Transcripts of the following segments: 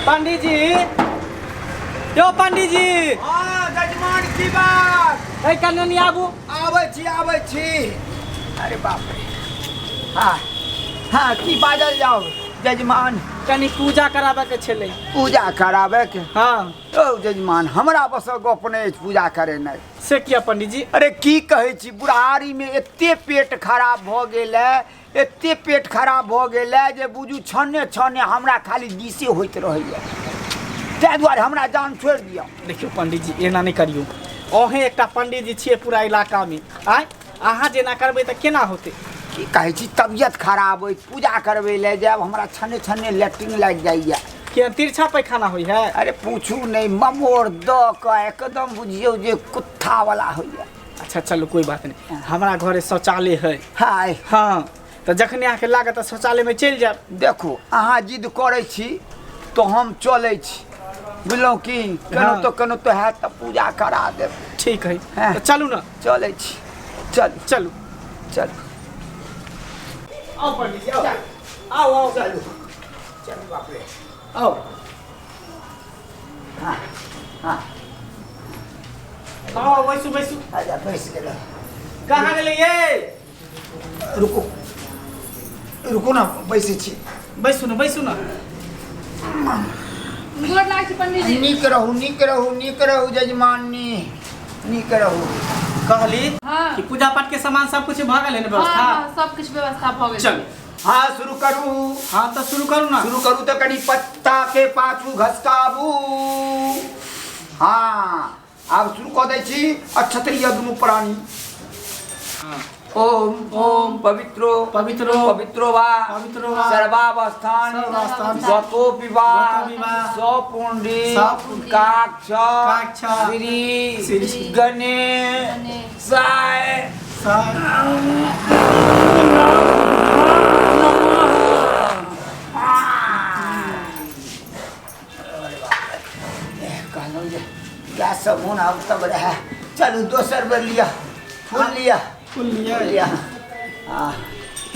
पंडीजी, यौ पंडीजी। हाँ जजमान, की बात? ए कन्नी आबू। आबै छी, आबै छी। अरे बाप रे। हाँ हाँ, की बाजल जाओ जजमान? कनी पूजा कराबे के छलै। पूजा कराबे के? हाँ। ओ जजमान, हमरा बस गप नहि अछि पूजा करेनाइ। से किया पंडीजी? अरे की कहै छी, बुढ़ारीमे एते पेट खराब भऽ गेल है, एते पेट खराब भऽ गेल है जे बुझू छने छने हमरा खाली दिसे होइत रहैया, ताहि दुआरे हमरा जान छोड़ि दिअ। देखियौ पंडीजी, एना नहि करियौ। अहें एकटा पंडीजी छियै पूरा इलाकामे, आँय अहाँ जेना करबै तऽ केना होतै? की कहै छी, तबियत खराब अछि, पूजा करबै लए जायब, हमरा छने छने लैट्रिन लागि जाइया। किया, तिरछा पैखाना होइ है? अरे पूछू नहि, ममोर दऽ कऽ एकदम बुझियौ जे कुत्थावला होइया। अच्छा चलू, कोई बात नहीं, हमरा घरे शौचालय है। हाय। हाँ, तऽ जखने अहाँके लागत तऽ शौचालयमे चलि जायब। देखू, अहाँ जिद करै छी तऽ हम चलै छी, बुझलहुँ की? केनो तऽ केनो तऽ हैत तऽ पूजा करा देब। ठीक है। हाँ। तऽ चलू ने। चलै छी, चलू। चलू। चलू। आउ पंडीजी, आउ आउ आउ। चलू चलू, बाप रे। आउ। हाँ हाँ। आउ, बैसू बैसू। अच्छा, बैस गेलहुँ। कहाँ गेलै ये? रुकू रुकू ने, बैसै छी। बैसू ने, बैसू ने। गोर लागै छी पंडीजी। नीक रहू, नीक रहू, नीक रहू जजमानी, नीक रहू। कहली हाँ। कि पूजा पाठ के सामान सब कुछ भऽ गेलै ने? हाँ। व्यवस्था? हाँ, सब किछु व्यवस्था भऽ गेल। चलू। हाँ, शुरू करू। हाँ, तऽ शुरू करू ने। शुरू करू तऽ कनि पत्ता के पाछू घसकाबू। हाँ, आब शुरू कऽ दै छी। अक्षत्रिय दुनू प्राणी। ओम ओम पवित्रो पवित्रो पवित्रो वा पवित्रो वा सर्वावस्थान सर्वावस्थान गतो विवाह गतो विवाह सपुण्डी सपुण्डी काक्ष काक्ष श्री श्री गणे गणे साय कहलहुँ जे गैस सब मोन आब तब रहए। चलू, दोसर बेर लिअ, फूल लिअ। फूल लिअ। लिअ, हाँ।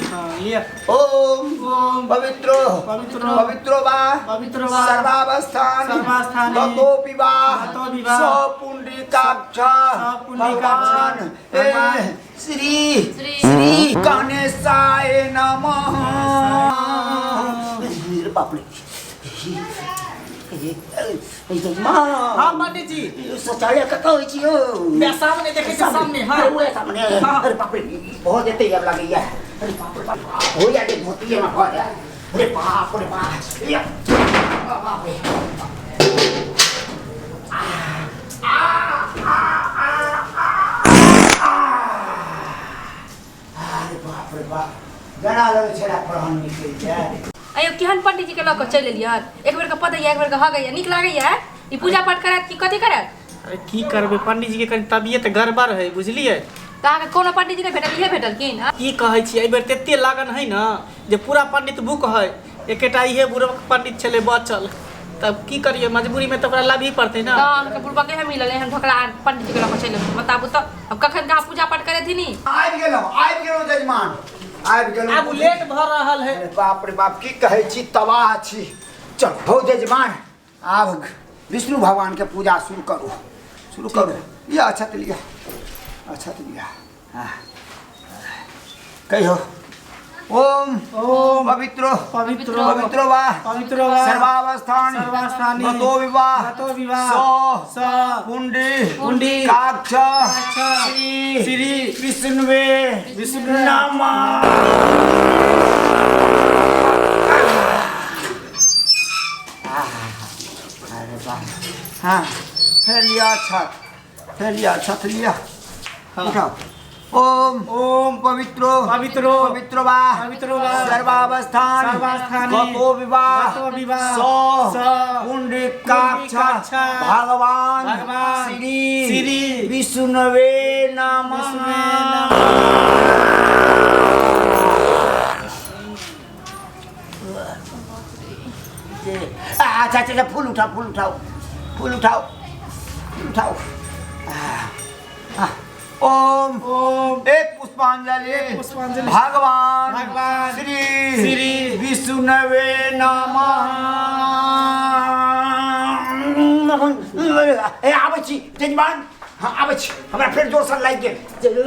हाँ, लिअ। ओम ओम पवित्रो पवित्रो पवित्रो वा पवित्रो वा सर्वावस्थान सर्वावस्थाने गतो विवाह गतो विवाह सपुण्डिकाक्ष सपुण्डिकाक्ष भगवान भगवान ए, श्री श्री श्री गणेशाय नमः। अरे बाप रे। हाँ पंडीजी। शौचालय कतऽ होइ छी यौ? बे, सामने देखै छी, सामने, हाँ। अरे उएह सामने? हाँ। अरे बाप रे, बहुत एते आब लागैया। अरे बाप रे बाप, होइया जे धोतीएमे भऽ जाय। अरे बाप रे बाप, या, बाप रे। आ, आ, आ, आ, आ, अरे बाप रे बाप, जेना लगै छलै प्राण निकलि जाय। अयो, केहन पंडीजी के लऽ कऽ चलि एलियै? एक बेर के पदैया, एक बेर के हगैया। नीक लागैया ई पूजा पाठ करत कि कथी करत? अरे की करबै पंडीजी के, कनि तबियत गड़बड़ है, बुझलियै? तऽ अहाँके कोनो पंडीजी नहि भेटल, इहे भेटलखिन? की कहै छी, एहि बेर तते लगन है ने जे पूरा पंडित बुक है, एकेटा इहे बुढ़क पंडित छलै बचल। तब की करियै, मजबूरीमे तऽ ओकरा लाबही पड़तै ने। तऽ अहाँके बुड़बके है मिलल, एहन ढोकरा पंडीजी के लऽ कऽ चलि एलखिन। बताबू तऽ, अब कखन कहाँ पूजा पाठ करेथिन ई? आबि गेलहुँ, आबि गेलहुँ जजमान, आबि गेलहुँ। आब लेट भऽ रहल है। अरे बाप रे बाप, की कहै छी, तबाह छी। चल हौ जजमान, आब विष्णु भगवान के पूजा शुरू करू, शुरू करू। लिअ अक्षत, लिअ अक्षत, लिअ। हाँ। कहियो, ओम ओम पवित्रो पवित्रो पवित्रो वा पवित्रो वा सर्वावस्थान सर्वावस्थानि गतो विवाह गतो विवाह स स पुण्डी पुण्डी काक्ष काक्ष श्री श्री विष्णुवे विष्णुवे नमः। अरे वाह, हाँ, फेर लिया छत, फेर लिया छत, लिया। हाँ। उठाओ। ओम ओम पवित्रो पवित्रो पवित्रो वा पवित्रो वा सर्वावस्थान सर्वावस्थानि गतो विवाह गतो विवाह स स पुण्डिकाक्ष पुण्डिकाक्ष भगवान भगवान श्री श्री विष्णुवे नमः। विष्णुवे नमः। अच्छा अच्छा अच्छा, फूल उठाओ, फूल उठाओ, फूल उठाओ, फूल उठाओ। आ, आ, ओम ओम एक पुष्पांजलि पुष्पांजलि भगवान भगवान श्री श्री विष्णुवे नमः। ए आबै छी जजमान। हाँ आबै छी, हमरा फेर जोरसँ लागि गेल,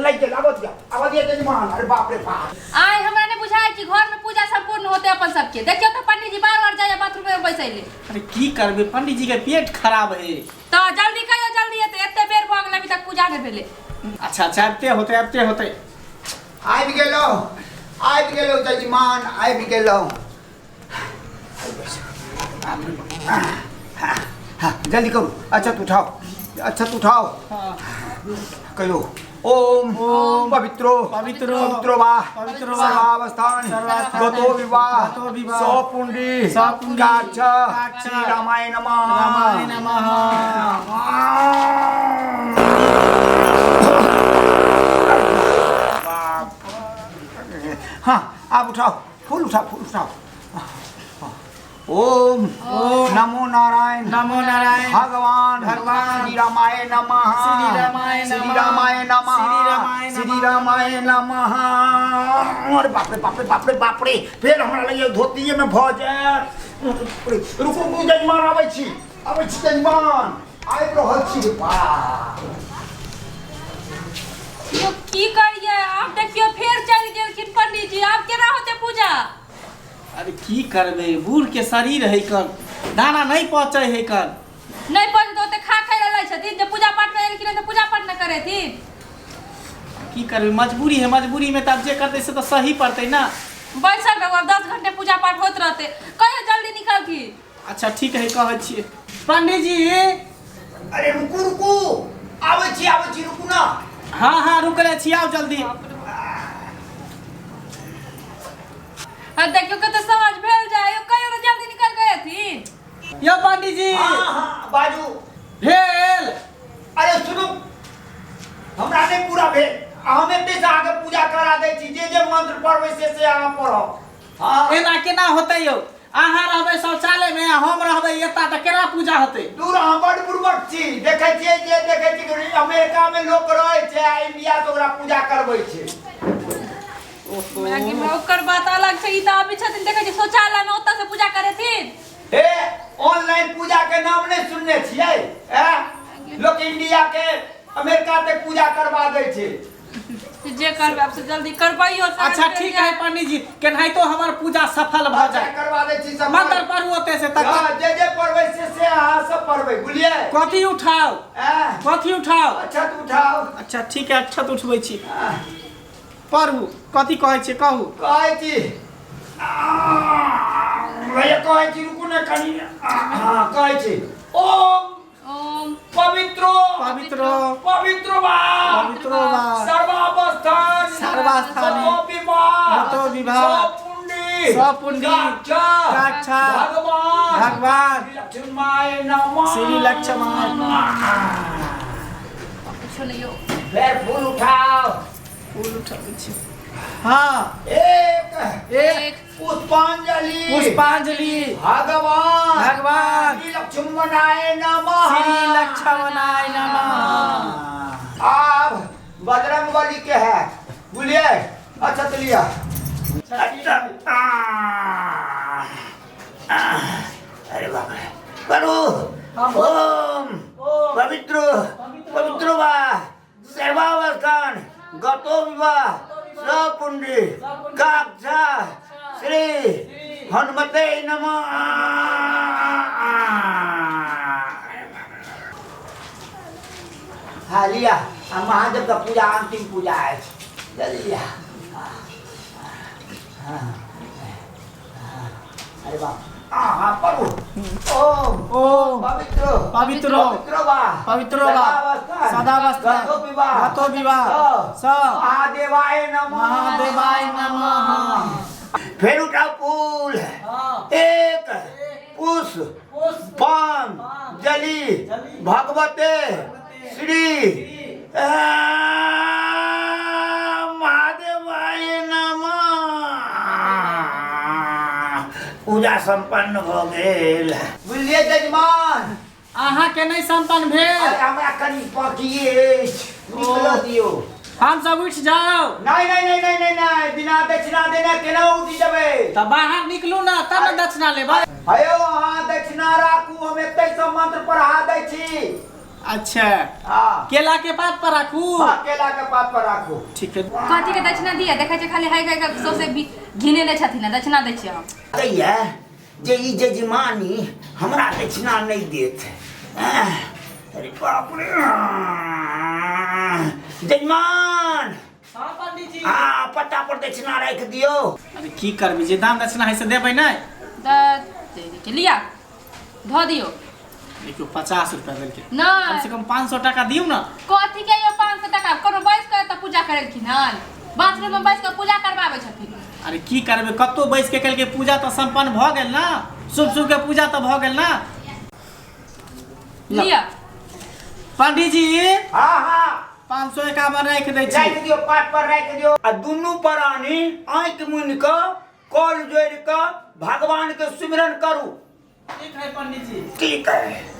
लागि गेल। आबऽ दिअ, आबऽ दिअ जजमान। अरे बाप रे बाप। आइ हमरा नहि बुझाय कि घर में पूजा संपूर्ण होते अपन सबके। देखियो तो पंडित जी बार बार जाइए बाथरूम में बैसैले। अरे की करबै, पंडित जी के पेट खराब है। तो जल्दी कहियो, जल्दी एते एते बेर भऽ गेल, अभी तक पूजा नहि भेलै। अच्छा अच्छा, आबिते होते, आबिते होते। आबि गेलहुँ, आबि गेलहुँ जजमान, आबि गेलहुँ। हाँ, जल्दी करू। अच्छा तू उठाओ, अच्छा तू उठाओ। कहियो ओम ओम पवित्रो पवित्रो पवित्रो वा पवित्रो वा सर्वावस्थान सर्वावस्थान गतो विवाह गतो विवाह सपुंडी सपुंडी काक्ष काक्ष श्री रामाय नमः। रामाय नमः। हाँ आप उठाओ, फूल उठाओ, फूल उठाओ। ओम ओम नमो नारायण नमो नारायण भगवान भगवान श्री रामाय नमः। श्री रामाय श्री नमः। रामाय नमः। श्री रामाय श्री नमः। रामाय नमः। अरे बाप रे बाप रे बाप रे बाप रे, फेर हमरा लगैए धोतिए में भऽ जायत। रुकू रुकू जजमान, आबै छी, आबै छी जजमान, आबि रहल छी रे बाप। यो की करिए आब, देखियो फेर चलि गेलखिन पंडित जी, आब केना होते पूजा? अरे की करबै, बूढ़ के शरीर है कन, दाना नहीं पहुँचे है कन। नहीं पहुँचते ओते खा खाइ लै छथिन, जे पूजा पाठ में एलखिन तऽ पूजा पाठ न करेथिन। की करबै, मजबूरी है, मजबूरी में तऽ आब जे करतै से तऽ सही पड़तै ना। बैसल रहू, आब 10 घंटे पूजा पाठ होइत रहतै, कहियो जल्दी निकलथिन। अच्छा ठीक है, कहै छियै पंडित जी। अरे रुकू रुकू, आबै छी, आबै छी, रुकू ना। हाँ हाँ रुकले छी, आउ जल्दी। आ देखियो कते समझ भेल जाय, कहियो तऽ जल्दी निकल के एथिन। यौ पंडित जी। हाँ हाँ बाजू। भेल? अरे सुनू, हमरा नहीं पूरा भेल, हम एते से अहाँके पूजा करा दै छी, जे जे मंत्र पढ़बै से से अहाँ पढ़ब। हाँ एना केना होतै यौ, अहाँ रहबै शौचालय में आ हम रहबै एता, तऽ केना पूजा होतै? दूर, अहाँ बड बुड़बक छी। देखै छियै जे देखै छी कि अमेरिका में लोक रहै छै आ इंडिया से ओकरा पूजा करबै छै। मैगी में ओकर बात अलग छै, ई तऽ अभी छथिन देखै छी शौचालय में, ओतऽ से पूजा करेथिन। हे ऑनलाइन पूजा के नाम नहीं सुनने छियै? ए लोक इंडिया के अमेरिका तक पूजा करवा दै छै। जे करबै आब से जल्दी करबैयो। अच्छा ठीक है पंडित जी, केनाहितो हमर पूजा सफल भऽ अच्छा, जाय। करवा दै छी सब। मंत्र पढ़ू ओते से तक। हाँ, जे जे पढ़बै से से अहाँ सब पढ़बै, बुझलियै? कथी उठाओ? ए कथी उठाओ? अच्छा तू उठाओ। अच्छा ठीक है, अच्छा उठबै छी, पढ़ू। कथी कहै छियै कहू। कहै छी भैया, कहै छी, रुकू ने कनि। हाँ कहै छी ओम ओम पवित्रो पवित्रो पवित्रो वा पवित्रो वा सर्वावस्थान सर्वावस्थान गतो विवाह गतो विवाह सपुण्डी सपुण्डी काक्षा काक्षा भगवान भगवान श्री लक्ष्मणाय नमः। श्री लक्ष्मणाय। कुछो नहीं हो। फेर फूल उठाओ। फूल उठाबै छी। हाँ एक एक पुष्पांजलि पुष्पांजलि भगवान भगवान श्री लक्ष्मणाय नमः। श्री लक्ष्मणाय नमः। आब बजरंग बली के है, बुझलिए? अच्छा तो लिया। अच्छा अरे बाप रे, करू ओम पवित्र पवित्र वा सर्वावस्थान गतो विवाह सपुंडी काक्षा श्री हनुमते नमः। हाँ लिया, आ महादेव का पूजा अंतिम पूजा है, जल्दी लिया। अरे बाप, हाँ पढ़ू ओम ओम पवित्र पवित्रो पवित्रो वा पवित्रो वा सदावस्थान गतो विवाह गतो विवाह स महादेवाय नमः। महादेवाय नमः। फेर उठाओ फूल। एक पुष्प पान जली भगवते श्री महादेवाय नमः। पूजा संपन्न भऽ गेल, बुझलियै जजमान? अहाँ के नहीं संपन्न भेल? अरे हमरा कनि बाकी अछि, निकलऽ दियौ। हम सब उठि जाओ। नहीं नहीं नहीं नहीं नहीं नहीं, बिना दक्षिणा देने केना उठि जेबै? तऽ बाहर निकलू ना तब ने दक्षिणा लेबै। हयौ अहाँ दक्षिणा राखू, हम एतै से मंत्र पढ़ा दै छी। अच्छा। हाँ। केला के पात पर राखू। हाँ, केला के पात पर राखू। ठीक है। कथी के दक्षिणा दिया? देखै छै खाली हाय गाय के सौंसे घिने नहि छथिन, दक्षिणा दै छियै हम। दैया जे ई जजमानी हमरा दक्षिणा नहि देत। अरे बाप रे, जजमान। हाँ पंडित जी। हाँ, पत्ता पर दक्षिणा राखि दियौ। अरे की करबी, जे दान दक्षिणा है से देबै नहि? के लिया धऽ दियौ। देखियौ 50 रुपया देलकै। नहि। कम से कम 500 टाका दियौ ने। कथी के यौ 500 टाका? कोनो बैस कऽ एतऽ पूजा करेलखिन हन? बाथरूम में बैस कऽ पूजा करबाबै छथिन। अरे की करबै, कतौ बैस के केलकै पूजा तऽ सम्पन्न भऽ गेल ने, शुभ शुभ के पूजा तऽ भऽ गेल ने। लिअ पंडित जी। हाँ हाँ। 551 राखि दै छी। राखि दियौ, पात पर राखि दियौ। आ दुनू प्राणी आँखि मुनि कऽ कल जोड़ि कऽ भगवान के सुमिरन करू। ठीक है पंडित जी। ठीक है।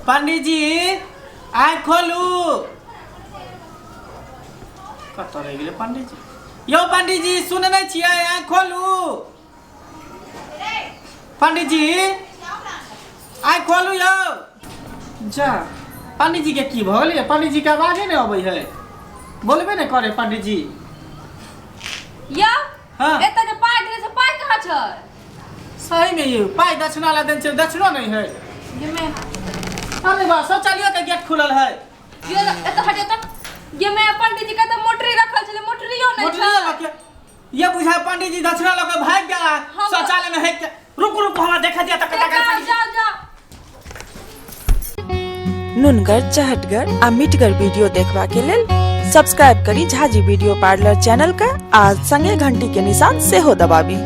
पंडित जी आँखि खोलू। कतऽ रहि गेलै पंडित जी? यौ पंडित जी, सुनै नहि छियै? आँखि खोलू पंडित जी, आँखि खोलू यौ। जा, पंडित जी के की भऽ गेलै? पंडित जी के आवाजे नहि अबै है, बोलबे नहि करे पंडित जी। यौ। हाँ। एतऽ जे पाइ देने से पाइ कहाँ छै? सही में यौ, पाइ दक्षिणा ला देने छै, दक्षिणो नहि है। ये में अरे वाह, शौचालय के गेट खुलल है। ये एतऽ हट एतऽ। ये में पंडित जी के तऽ मोटरी रखल छलै, मोटरियो नहि मोटरी छै। लऽ के ये बुझाय पंडित जी दक्षिणा लऽ के भागि गेला शौचालय में है के। रुकू रुकू, हमरा देखा दिया तऽ कतऽ गेल जाओ पंडित जी। जाओ जाओ। नुनगर, चहटगर आ मिठगर वीडियो देखबा के लेल सब्सक्राइब करी झाजी वीडियो पार्लर चैनल के आ संगे घंटी के निशान सेहो दबाबी।